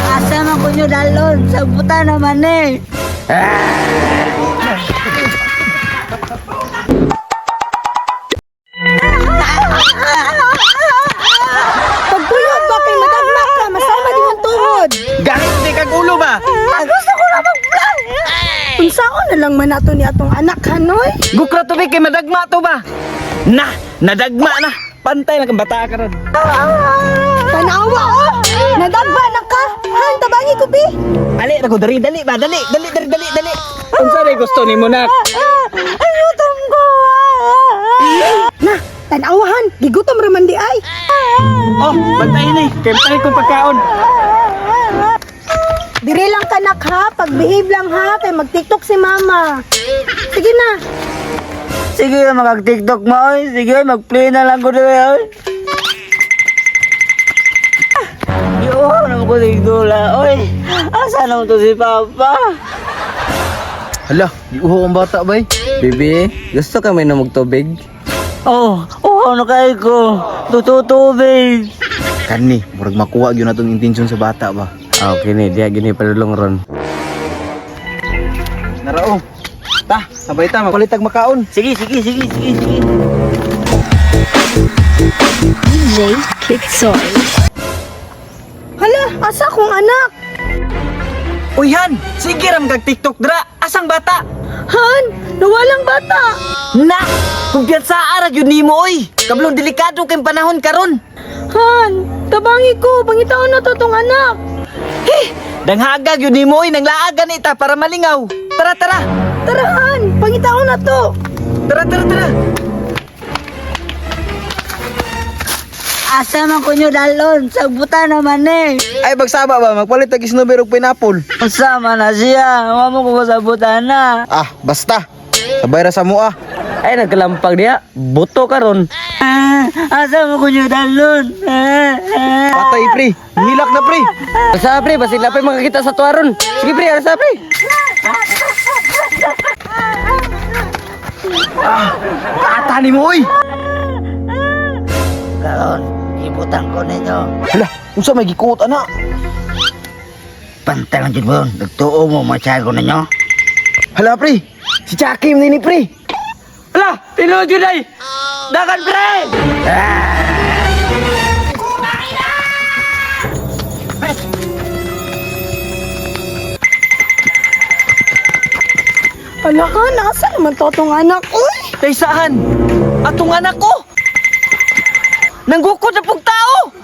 Asa man ko nyo dalon? Sabutan naman eh. Pagpuyo ba kay madagma ka, masama din ang tuhod. Gahit di kag ulo ba? Ah, gusto ko na mag-vlog. Unsaon na lang man nato ni atong anak hanoy? Gukra to be kay madagma to ba? Na, nadagma na. Pantay lang kang bata karon. Tanawa oh! Nadagma na ka! Han, tabangi ko bi! Ali ra ko diri, dali ba, dali, dali, dali, dali, dali. Unsa ray gusto nimo nak? Ay, gutom ko. Na, tanawahan, gigutom ra man di ay. Oh, bantay ni. Kay pantay kong pagkaon. Diri lang ka nak ha, pagbehave lang ha, kay mag-TikTok si mama. Sige na. Sige, mag-TikTok mo. Oy. Sige, mag-play na lang ko diri. Oy. Yo, naman ko tigdula. Oy, asa naman to si Papa? Hala, giuho ang bata bay. Bibi, gusto ka may og tubig? Oh, oh, ano kay ko? Tututubig. Kani, murag makuha gyud natong intensyon sa bata ba. Ah, okay ni, diha gini padulong ron. Narao. Ta, sabay ta magpalitag makaon. Sige, sige, sige, sige, sige. DJ Kitsoy. Hala, asa akong anak? Uy Han, sige ra kag TikTok dra. Asang bata? Han, nawalang bata. Na, kumpiyansa ra gyud nimo oy. Kablong delikado kay panahon karon. Han, tabangi ko, pangitaon na to tong anak. Danghaga gyud nimo oy, nanglaag gani ta para malingaw. Tara, tara. Tara Han, pangitaon na to. Tara, tara, tara. Asa man ko nyo dalon? Sabutan naman eh. Ay bagsaba ba magpalitag snowberry ug pineapple. Unsa man na siya? Wa mo ko sabutan na. Ah, basta. Sabay ra sa mua. Ay nagkalampag diha, buto karon. Ah, asa man ko nyo dalon? Ah, ah. Patay pre. Hilak na pre. Asa pre, basig lapay makakita sa tuwaron. Sige pre, asa pre. Bata nimo oy. Karon, ibutang ko ninyo. Hala, unsa may gikuot ana? Pantay lang jud mo. Nagtuo mo masyado ninyo. Hala pre. Si Chucky man ni pre. Ala, tinuod yun ay. Dagan pre. Hala ka, nasa naman to tong anak? Uy! Kaysahan, atong anak ko. Nanggukod na pug tao.